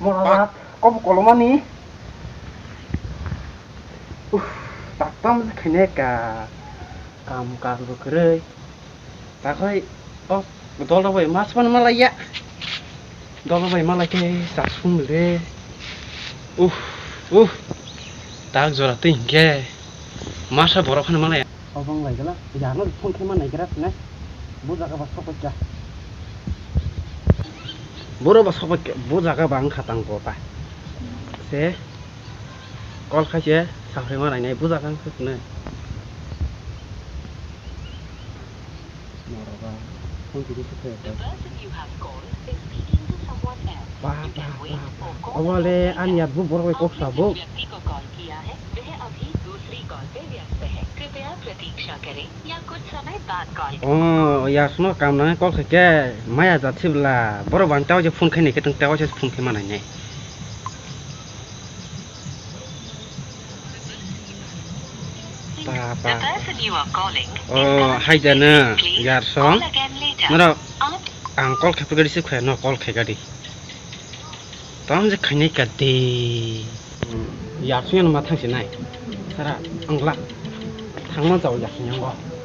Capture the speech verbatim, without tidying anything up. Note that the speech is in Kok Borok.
Mora kobo kolomani. Uff, taktam khaine ka kam kaam bo kwrwi. Takhai o dolrok bai mas phano malaiya. Dolrok bai malai khe chak sum le. Uff, uff. Tak jora twi hinkhe masa borok phano malaiya. Obong lai gala, ya no phone khe manai gra ne. Bo jaga ba sok kha. Boro ba sok kha, bo jaga ba ang khatang bo ta. Se call khai se, saphre manai nai, bo jaga ang khe ne. Moro ba, phone kiri se khe. The person you have called is speaking to someone else. Ba, You can ba, wait ba, ba. Or call Obo le again ani later. Yat bo borok bai kok sa bo. जिस व्यक्ति को कॉल किया है, वह अभी दूसरी कॉल पे व्यस्त है। कृपया प्रतीक्षा करें या कुछ समय बाद कॉल करें। Oh, yasno kam nang call khe ke maya jat sibla. Borok bang tao je phone khaini khe tang tao je phone khe manai nai. Papa. The person you are calling is Oh, currently hai da na, busy. Please yarsong. Call again later. Norok ang call khe pagari se khaya no call khe gadi. Tamo je khainai ka de. Yarsong ano ma thang se nai. Sara angla. Thangma jao yarsong yango.